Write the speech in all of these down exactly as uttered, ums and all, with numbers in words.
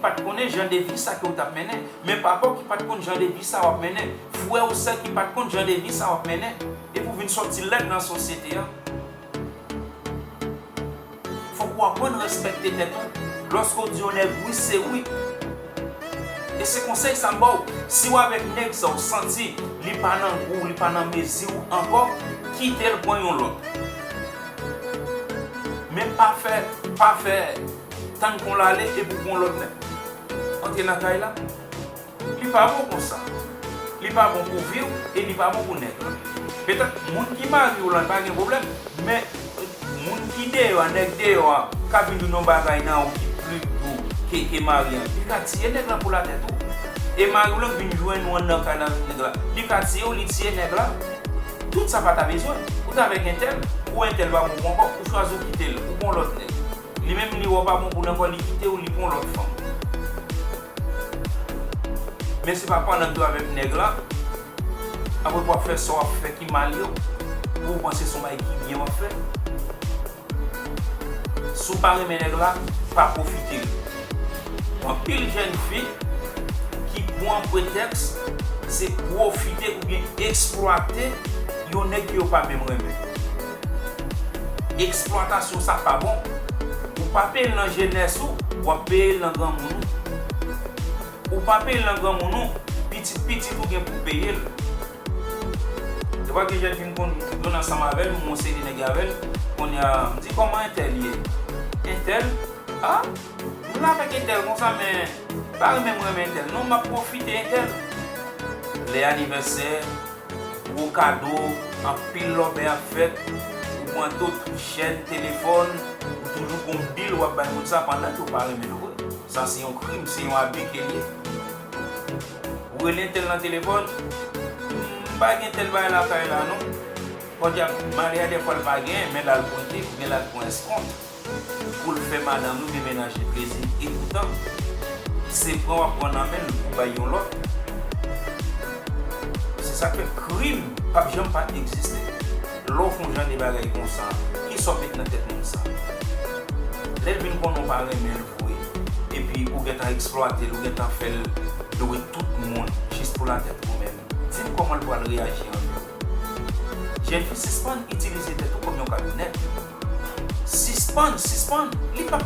pa t konnen jan de vi sa ke w t ap mennen, men papa w ki pa t konn jan de vi sa w ap mennen, frè ou sè ki pa t konn jan de vi sa w ap mennen, epi w vin sòti lèd nan sosyete a. Fòk ou aprann respekte tèt ou. Lòske w di yon nèg wi, se wi. E se konsèy sa m ba w. Si w avèk nèg sa, w santi li pa nan gou w, li pa nan mezi w ankò, kite l pran yon lòt. Men pa fè, pa fè tann kon l ale epi w pran yon lòt nèg. Antre nan kay la. Li pa bon konsa. Li pa bon pou vi w e li pa bon pou nèg la. Petèt, moun ki mari w lan pa gen pwoblèm, men moun ki deyò a, nèg deyò a, ka vin di w yon bagay nan ou ki pli gwo ke, ke mari an. Li ka tiye nèg la pou latèt ou. E mari w lan k vin jwenn ou anndan kay la avèk nèg la. Li ka tiye w, li tiye nèg la. Tout sa pa ta bezwen. Ou t avèk entèl, ou entèl pa bon pou ankò, ou chwazi w kite l, ou pran lòt nèg. Li menm li wè w pa bon pou l ankò, li kite w, li pran lòt fanm. Men se pa pandan ke w avèk nèg la, apre w ap fè sa w ap fè ki mal yo, pou w panse se yon bagay ki byen w ap fè. Si w pa renmen nèg la, pa pwofite l. Anpil jèn fi ki pran pretèks se pwofite oubyen eksplwate yon nèg ke yo pa menm renmen. Eksplwatasyon sa pa bon. Ou pa peye l nan jenès ou, w ap peye l nan granmoun ou. Ou pa peye l nan granmoun ou, pitit pitit ou gen pou peye l. Defwa gen jèn fi m konn jwenn ansanm avè l, m wè yon seri nèg avè l, kounye a, m di, "Kòman entèl ye?" Entèl? A? M la avèk entèl konsa, men pa renmen m renmen entèl. Non, m ap pwofite entèl. Lè anivèsè, gwo kado, anpil lòbèy ap fèt, ou pran tout chèn, telefòn, ou toujou gon bil w ap bay moun sa pandan ke w pa renmen l vre. Sa se yon krim, se yon abi ke l ye. Ou rele entèl nan telefòn, "M pa gen tèl bagay lakay la non." Podyab, mari a defwa l pa genyen, men l al prete, oubyen l al pran eskont pou l fè madanm li oubyen mennaj li plezi. Epoutan, se pran w ap pran nan men l pou bay yon lòt. Se sa k fè krim p ap janm pa egziste. Lè w fè yon jan de bagay konsa, kisa w met nan tèt moun sa? Lè l vin konnen w pa renmen l vre, epi ou gentan eksplwate l, ou gentan fè l dwe tout moun jis pou latèt ou menm, di m kòman l pral reyaji anvè w. Jèn fi, sispann itilize tèt ou kòm yon kamyonèt. Sispann, sispann. Li p ap,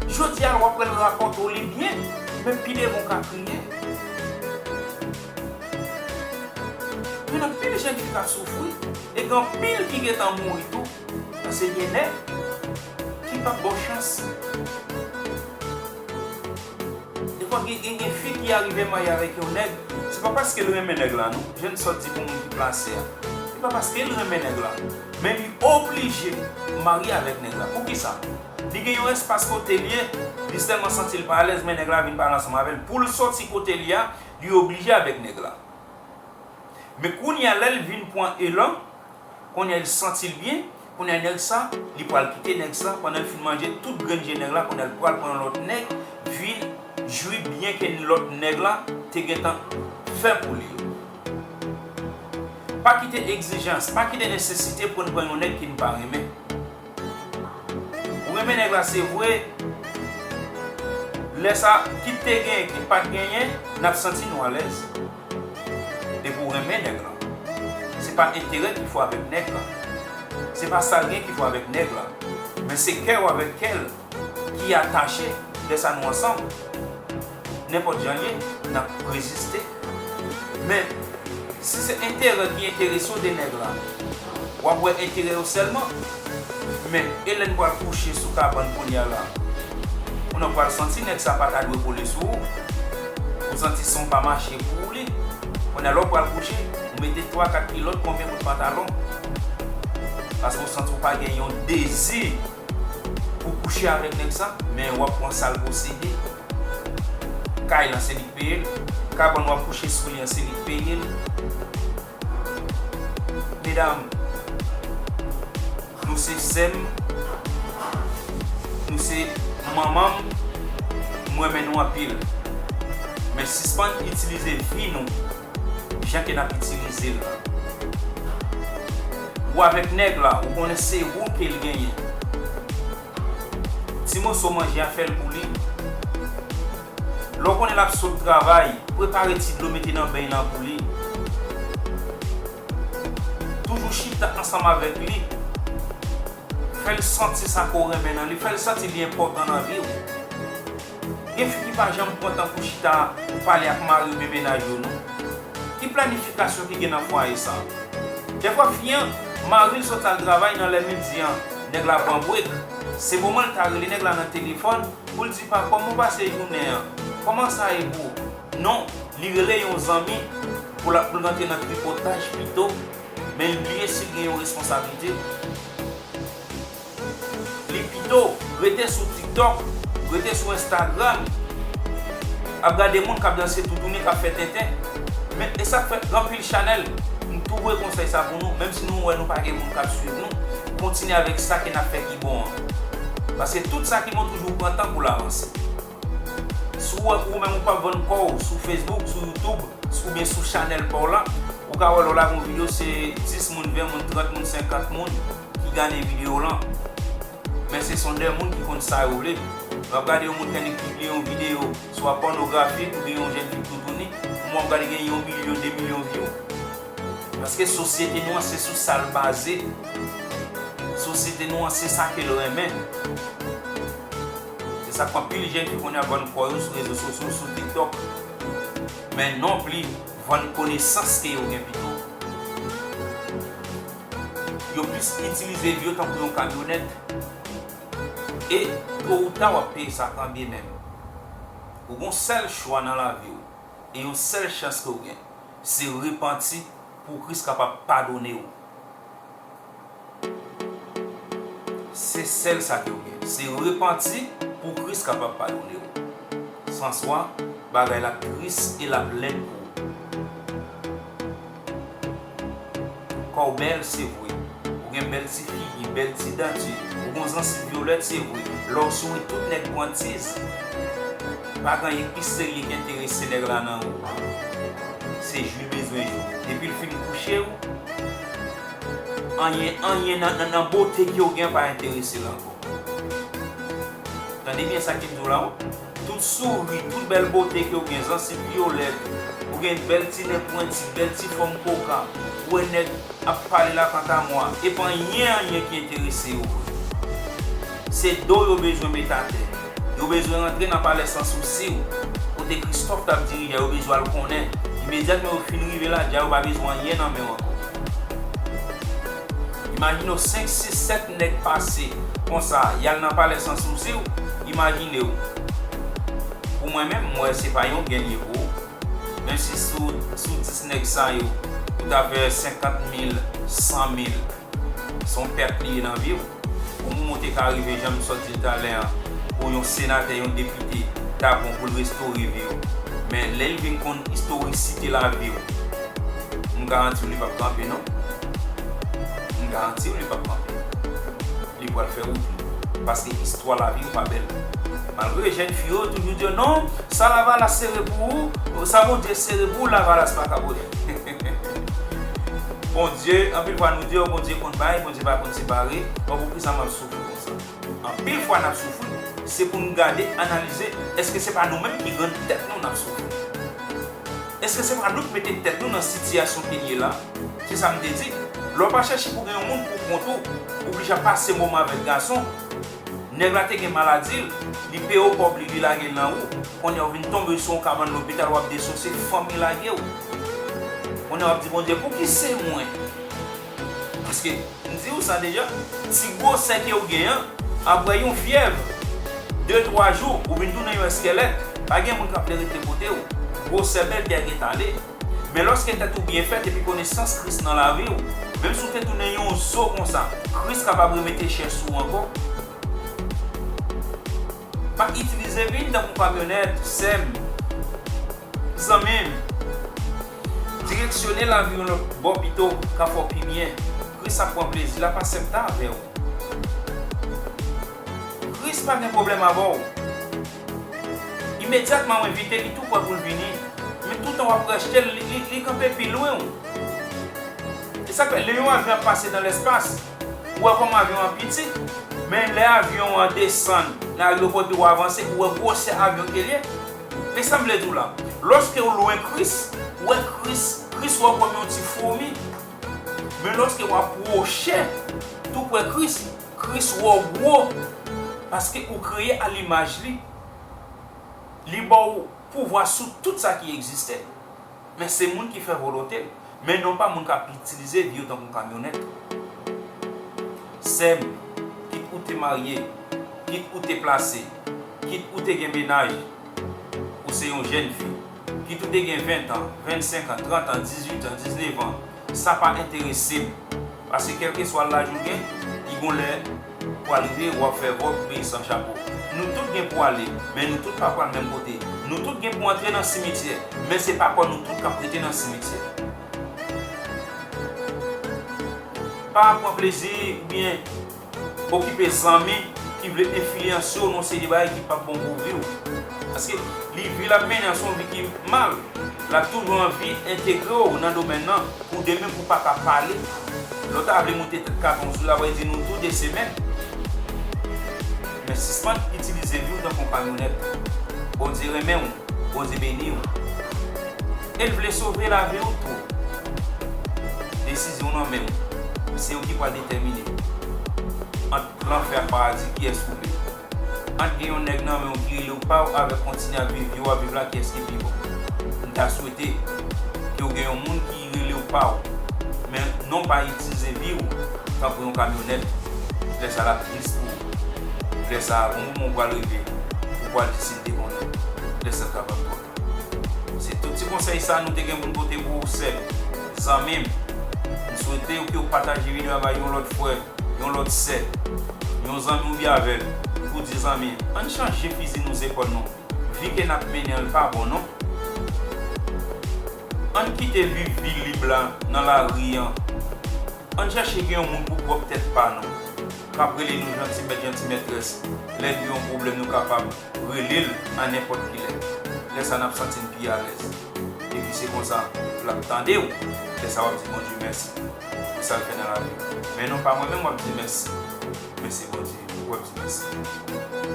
jodi a, w ap wè l rapòte w li byen, men pi devan w ka kriye. Gen anpil jèn fi k ap soufri, e gen anpil ki gentan mouri tou, paske gen nèg ki p ap ba w chans. Defwa gen, gen, gen fi ki arive marye avèk yon nèg, se pa paske l renmen nèg la non. Jan n sot di pou moun ki plase a. Se pa paske l renmen nèg la, men li oblije marye avèk nèg la. Poukisa? Li gen yon espas kote l ye, li sèlman santi l pa alèz, men nèg la vin pale ansanm avè l. Pou l sòti kote l ye a, li oblije avèk nèg la. Men kounye a, lè l vin pran elan, kounye a, l santi l byen, kounye a, nèg sa, li pral kite nèg sa, pandan l fin manje tout grenn je nèg la, kounye a, l pral pran yon lòt nèg, vin jwi byen ke lòt nèg la te gentan fè pou li yo. Pa kite egzijans, pa kite nesesite pran pran yon nèg ke n pa renmen. Ou renmen nèg la, se vre. Lè sa, kit te genyen, kit pa t genyen, n ap santi nou alèz. Depi w renmen nèg la, se pa enterè ki fè w avèk nèg la. Se pa sa l gen ki fè w avèk nèg la. Men se kè w avèk kè l ki atache. Lè sa nou ansanm, nenpòt jan l ye, n ap reziste. Men, si se enterè ki enterese w de nèg la, w ap wè enterè yo sèlman. Men, e lè n pral kouche sou kabann kounye a la, kounye a w pral santi nèg sa pa ta dwe kole sou ou. Ou santi san w pa mache pou ou li. Kounye a, lè w pral kouche, ou mete twa, kat kilòt, konbyen bout pantalon. Paske w santi w pa gen yon dezi pou kouche avèk nèg sa, men w ap pran sa l posede. Kay lan, se li k peye l. Kabann w ap kouche sou li an, se li k peye l. Medam, nou se sè m, nou se manman m, m renmen nou anpil. Men sispann itilize vi nou jan ke n ap itilize l la. Ou avèk nèg la, ou konnen se ou ke l genyen. Ti moso manje a, fè l pou li. Lè w konnen l ap sot travay, prepare ti dlo mete nan beny lan pou li. Toujou chita ansanm avèk li. Fè l santi sa ke w renmen nan li. Fè l santi li enpòtan nan vi w. Gen fi ki pa janm pran tan pou chita, pou pale ak mari oubyen mennaj yo, non. Ki planifikasyon ki gen nan fwaye sa a? Dèfwa fi an, mari l sot al travay nan lè midi an, nèg la pran brek. Se moman l ta rele nèg la nan telefòn, pou l di pa kòman w pase jounen an, kòman sa ye pou ou? Non, li rele yon zanmi pou l, pou l rantre nan tripotaj pito, men l bliye si l gen yon responsablite. Li pito rete sou TikTok, rete sou Instagram, ap gade moun k ap danse toutouni, k ap fè tenten. Men e sa k fè gen anpil chanèl, m tou voye konsèy sa pou nou, menm si nou wè nou pa gen moun k ap swiv nou, kontinye avèk sa ke n ap fè ki bon an. Paske tout sa ki bon toujou pran tan pou l avanse. Si w wè ou menm ou p ap vann kò w sou Facebook, sou YouTube, oubyen sou chanèl pa w la, ou ka wè lè w lage yon videyo, se dis moun, ven moun, trant moun, senkant moun ki gade videyo w lan. Men se sondè moun ki konn sa yo vle. W ap gade yon moun ki annik pibliye yon videyo, swa pònografik oubyen yon jèn fi k toutouni, w ap gade gen yon milyon, de milyon view. Paske sosyete nou an se sou sa l baze. Sosyete nou an se sa ke l renmen. Se sa k fè anpil jèn fi kounye a vann kò yo sou rezo sosyo, sou TikTok. Men non pli, vann konesans ke yo gen pito. Yo plis itilize vi yo tankou yon kamyonèt. E to ou ta w ap peye sa kanbyemenm. Ou gen yon sèl chwa nan lavi w. E yon sèl chans ke w gen, se repanti pou Kris kapab padone w. Se sèl sa ke w gen, se repanti pou Kris kapab padone w. Sanswa, bagay la tris e l ap lèd pou ou. Kò w bèl, se vre. Ou gen bèl ti figi, bèl ti danti. Ou gen yon zansi vyolèt, se vre. Lè w souri, tout nèg pran tiz. Pa gen anyen ki serye ki enterese nèg la nan ou. Se jou l bezwen jou. Depi l fin kouche w, anyen, anyen nan, nan, nan bote ke w gen pa enterese l ankò. Tande byen sa ke m di w la, wi. Tout souri, tout bèl bote ke w gen, zansi vyolèt, ou gen bèl ti nen pwenti, bèl ti fòm koka, ou wè nèg ap pale la kanta mwa, e pa anyen, anyen ki enterese yo. Se do yo bezwen met atè. Yo bezwen rantre nan palè Sans Souci, kote Christophe t ap dirije a, yo bezwen al konnen. Imedyatman yo fin rive la, dja yo pa bezwen anyen nan men w ankò. Imajine w senk, sis, sèt nèg pase konsa, y al nan palè Sans Souci, imajine w. Pou mwen menm, m wè se pa yon gen li ye pou ou. Menm si sou, sou dis nèg sa yo, ou ta fè senkant mil, san mil, se yon pèt li ye nan vi w. Yon moun te ka rive, jan m sot di l talè an, pou yon senatè, yon depite, ta bon pou l restore vi w. Men lè l vin konn istorisite lavi w, m garanti w li p ap kanpe, non. M garanti w li p ap kanpe. Li pral fè wout li. Paske istwa lavi w pa bèl. Malgre jèn fi yo toujou di w, non, sa Lavalas sere pou ou, sa Bondye sere pou ou, Lavalas pa ka pote. Bondye, anpil fwa nou di, oh, Bondye konn bay, Bondye pa konn separe. Bon, poukisa m ap soufri konsa? Anpil fwa n ap soufri, se pou n gade, analize, èske se pa nou menm ki rann tèt nou n ap soufri? Èske se pa nou k mete tèt nou nan sitiyasyon ke n ye la? Se sa m te di. Lè w pa chèche pou gen yon moun pou kont ou, ou blije ap pase moman avèk gason. Nèg la te gen maladi l, li peye w kòb li, li lage l nan ou. Kounye a w vin tonbe sou yon kabann lopital, w ap desose, fanmi lage w. Kounye a w ap di, Bondye, pouki se mwen? Paske, m di w sa deja, ti gwosè ke w gen an, apre yon fyèv, de, twa jou, ou vin tounen yon èskèlèt, pa gen moun k ap vle rete kote w. Gwosè bèl te gentan ale. Men lòske tèt ou byen fèt epi konesans Kris nan lavi w, menm si w te tounen yon zo konsa, Kris kapab remete chè sou ou ankò. Pa itilize vi n tankou kamyonèt, sè m, zanmi m. Direksyone lavi w yon lòt bò pito, ka fè w pi byen. Kris ap pran plezi l, ap aksepte avè w. Kris pa gen pwoblèm avè w. Imedyatman w envite li, tou prè pou l vini. Men toutan w ap rejte l, li, li, li kanpe pi lwen w. E sa k fè, lè yon avyon ap pase nan lèspas, ou wè kòman avyon an piti, men lè avyon an desann nan ayewopò epi w avanse, ou wè gwosè avyon ke l ye. E sa m vle di w la, lòske w lwen Kris, w wè Kris, Kris wè w kòm yon ti fomi. Men lòske w apwoche tou prè Kris, Kris wè w gwo, paske ou kreye a limaj li. Li ba w pouvwa sou tout sa ki egziste. Men se moun ki fè volonte l. Men non pa moun k ap itilize vi w tankou kamyonèt. Sè m, kit ou te marye, kit ou te plase, kit ou te gen mennaj, ou se yon jèn fi, kit ou te gen ven tan, vennsenk an, trant an, dizuit an, diznèf an, sa pa enterese m. Paske kèlkeswa laj ou gen, li gon lè pral rive, w ap fè vòt ou peye san chapo. Nou tout gen pou ale, men nou tout pa pral menm kote. Nou tout gen pou antre nan simityè, men se pa kò nou tout k ap rete nan simityè. Pa pran plezi oubyen okipe zanmi ki vle enfliyanse w nan yon seri de bagay ki p ap bon pou vi w. Paske li, vi l ap mennen an se yon vi ki mal. L ap toujou anvi entegre w nan domèn nan pou demen pou w pa ka pale. Lè w ta vle moute tèt katon sou l, l ap di nou tou de semèn. Men sispann itilize vi w tankou yon kamyonèt. Bondye renmen w. Bondye beni w. E l vle sove lavi w tou. Desizyon w nan men w. Se ou ki pral detèmine. Ant lanfè ak paradi, kiyès ou vle? Ant gen yon nèg nan men w ki rele w pa w avèk kontinye ap viv vi w ap viv la, kiyès ki pi bon? M ta swete ke w gen yon moun ki rele w pa w, men non pa itilize vi w tankou yon kamyonèt. Lè sa l ap tris pou ou. Lè sa a, yon moman w pral rive, ou pral di si l te konnen. Lè sa l kapab twò ta. Se tout ti konsèy sa nou te gen pou n pote pou ou, sè m, zanmi m. M swete ke w pataje videyo a bay yon lòt frè, yon lòt sè, yon zanmi w byen avè l, pou di zanmi, ann chanje fizi nou zepòl nou. Vi ke n ap mennen an pa bon non. Ann kite viv vi lib la nan lari an. Ann chèche gen yon moun pou pwòp tèt pa nou, k ap rele nou janti mèt, janti mètrès. Lè n gen yon pwoblèm, nou kapab rele l a nenpòt ki lè. Lè sa a, n ap santi n pi alèz. Epi se konsa, l ap tande w. Lè sa a, w ap di Bondye mèsi pou sa l fè nan lavi w. Men non pa mwen menm w ap di mèsi, men se Bondye w ap di mèsi.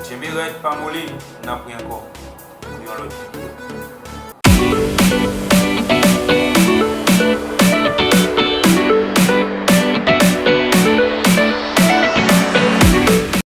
Tchenbe rèd, pa moli, n ap ri ankò pou yon lòt videyo.